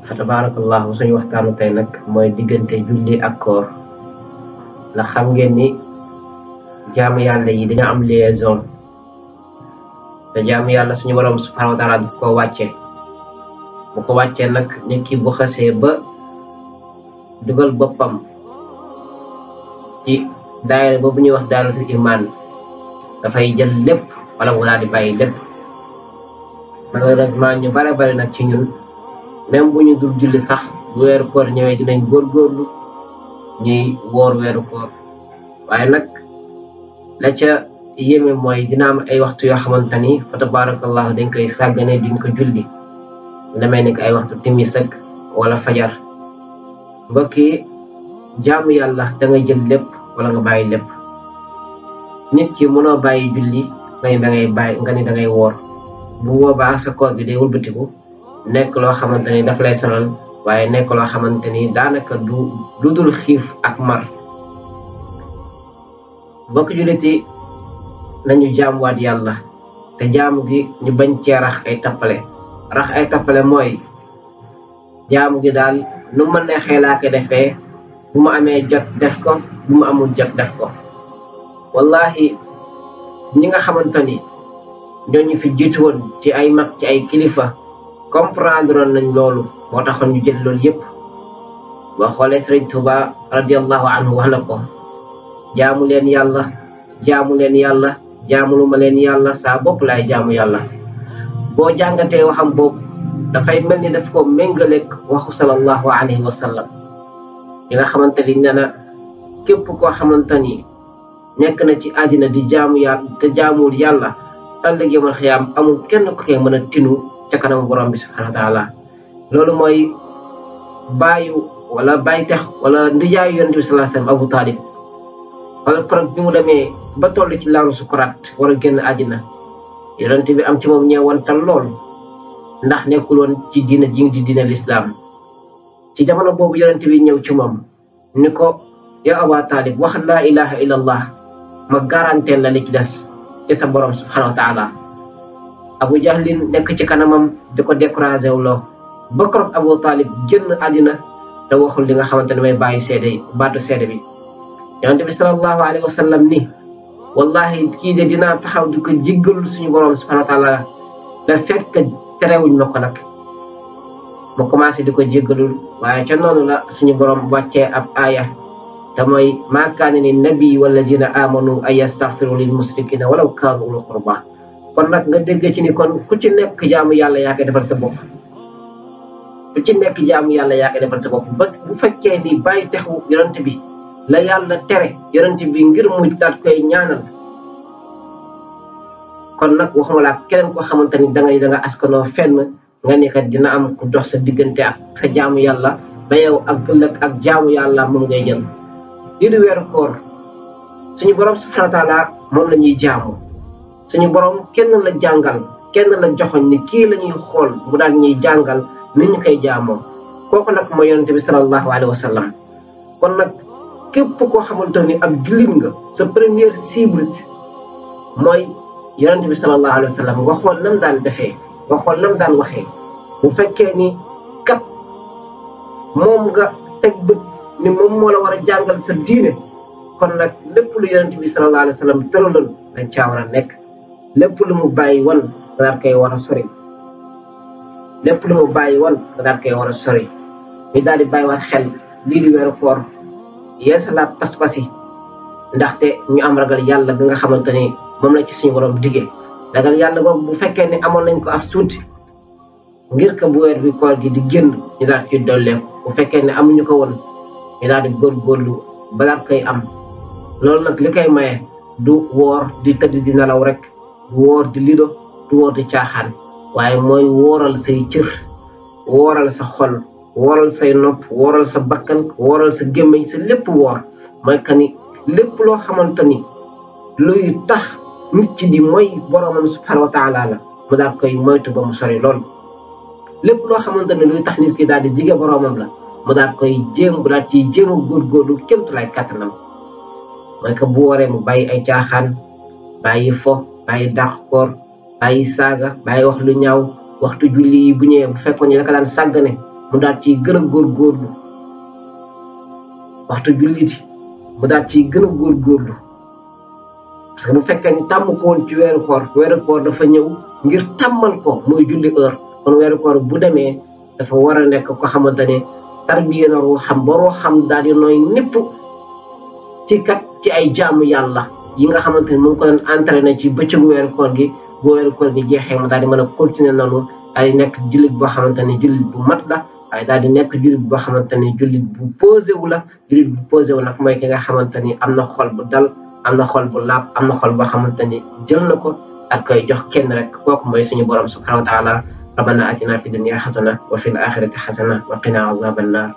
fa tabarakallahu suñu waxtaanu tey nag mooy diggante julli ak koor ndax xam ngeen ni jaamu yàlla yi dañoo am liaison te jaamu yàlla suñu borom subhanahu wa taala ko wàcce bu ko wàccee nag nit ki bu xasee ba dugal boppam ci daayira boobu ñuy wax daayiratul iman dafay jël lépp wala mu daal di bàyyi lépp malheureusement ñu bare bari nag ci ñun même bu ñu dul julli sax bu weeru koor ñëwee dinañ góorgóorlu ñuy woor weeru koor waaye nag la ca yéeme mooy dina am ay waxtu yoo xamante ni fa tabarakallahu dañ koy sàggane duñ ko julli demee ni ko ay waxtu timis ak wala fajar mbokk yi jaamu yàlla da nga jël lépp wala nga bàyyi lépp nit ki mënoo bàyyi julli nga ni da ngay bàyyi nga ni da ngay woor bu boobaa sa koor gi day wëlbatiku nekk loo xamante ni daf lay sonal waaye nekk loo xamante ni daanaka du dul xiif ak mar mbokk jullit yi nañu jaamuwaat yàlla te jaamu gi ñu bañ cee rax ay tappale mooy jaamu gi daal nu ma neexee laa ko defee bu mu amee jot def ko bu mu amul jot def ko wallahi ñi nga xamante ni ñooñu fi jiitu woon ci ay mag ci ay kilifa comprendre nañ loolu moo taxoon ñu jël loolu yépp boo xoolee Sëriñ Tuuba radiyallahu anhu wax na ko jaamu leen yàlla jaamuluma leen yàlla saa bopp laay jaamu yàlla boo jàngatee waxam boobu dafay mel ni daf ko méngaleeg waxu sallallahu alayhi wa sallam yi nga xamante ni nee na képp koo xamante ni nekk na ci àddina di jaamu yàlla te jaamuwul yàlla ëllëg yawmal xiyaam amul kenn ku koy mën a tinu ca kanamu borom bi subhanahu wa taala loolu mooy baayu wala baay tex wala ndijaayu yonent bi sallallahu alayhi wa sallam Abu Talib wala korog bi mu demee ba toll ci laaru sukuraat war a génn àddina yonent bi am ci moom ñeewantal lool ndax nekkul woon ci diina ji di diina lislaam ci jamono boobu yonent bi ñëw ci moom ni ko ya Aba Talib wax laa ilaha illa allah ma garanteel la li ci des ci sa borom subhanahu wa taala Abu Jahlin nekk ci kanamam di ko découragé wu loo ba korog Abu Talib génn àddina te waxul li nga xamante ne may bàyyi seede baatu seede bi yonent bi sallallahu alayhi wa sallam ni wallahi kii de dinaa taxaw di ko jéggalu suñu borom subhanahu wa taala la fekk terewuñ ma ko nag mu commencé di ko jéggalul waaye ca noonu la suñu borom wàccee ab aaya te mooy maa kaana li nabi walladina amanu an yastaghfiru lil musrikina walaw kaanu uli qurba kon nag nga dégg ci ni kon ku ci nekk jaamu yàlla yaa koy defal sa bopp ku ci nekk jaamu yàlla yaa koy defal sa bopp ba bu fekkee ni bàyyi texu yonent bi la yàlla tere yonent bi ngir mu daat koy ñaanal kon nag waxuma laa keneen koo xamante ni da nga askanoo fenn nga ne kat dina am ku dox sa diggante ak sa jaamu yàlla ba yow ak ëllëg ak jaamu yàlla moom ngay jël lii di weeru koor suñu borom subhanahu wa taala moom la ñuy jaamu suñu borom kenn la jàngal kenn la joxoñ ni kii la ñuy xool mu daal ñuy jàngal ni ñu koy jaamoo kooku nag mooy yonent bi sallallahu alayhi wa sallam kon nag képp koo xamante ni ab jullit nga sa première cible mooy yonent bi sallallahu alayhi wa sallam nga xool nam daan defee nga xool nam daan waxee bu fekkee ni kat moom nga teg bët ni moom moo la war a jàngal sa diine kon nag lépp lu yonent bi sallallahu alayhi wa sallam tëraloon dañ caa war a nekk lépp lu mu bàyyi wan nga daal koy war a sori lépp lu mu bàyyi wan nga daal koy war a sori ñu daal di bàyyiwaat xel lii di weeru koor yeesalaat pas-pas yi ndaxte ñu am ragal yàlla bi nga xamante ni moom la ci suñu borom digee ragal yàlla boobu bu fekkee ne amoon nañ ko as tuuti ngir que bu weer bi koor gi di génn ñu daal ci dolleeku bu fekkee ne amuñu ko woon ñu daal di góorgóorlu ba daal koy am loolu nag li koy maye du woor di tëdd di nelaw rek du woor di lido du woor di caaxaan waaye mooy wooral say cër wooral sa xol wooral say nopp wooral sa bakkan wooral sa gémmiñ sa lépp woor mooy que ni lépp loo xamante ni luy tax nit ci di mooy boromam subhanahu wa taala la mu daal koy moytu ba mu sori lool lépp loo xamante ni luy tax nit ki daal di jige boromam la mu daal koy bu daal ciy jéem a góorgóorlu kémtu lay kàttanam mooy que bu wooree mu bàyyi ay caaxaan bàyyi fo bàyyi dàq koor bàyyi saaga bàyyi wax lu ñaaw waxtu julli yi bu ñëwee bu fekkoon ni daka daan sàggane mu daal ciy gën a góorgóorlu waxtu julliti mu daal ciy gën a góorgóorlu parce que bu fekkee ni tàmm ko woon ci weeru koor dafa ñëw ngir tàmmal ko muy julli heure kon weeru koor bu demee dafa war a nekk ko xamante ne tarbiya na ruuxam ba ruuxam daal di nooy népp ci kat ci ay jaamu yàlla yi nga xamante ne mu ngi ko doon entraîné ci bëccëgu weeru koor gi bu weeru koor gi jeexee mu daal di mën a continuer noonu daal di nekk jullit boo xamante ne jullit bu mat la waaye daal di nekk jullit boo xamante ne jullit bu posé wu la jullit bu posé wu nag mooy ki nga xamante ni am na xol bu dal am na xol bu laab am na xol boo xamante ni jël na ko ak koy jox kenn rek kooku mooy suñu borom subhanahu wa taala rabbana atina fi dunya xasana wa fil axirati xasana wa qina azaban naar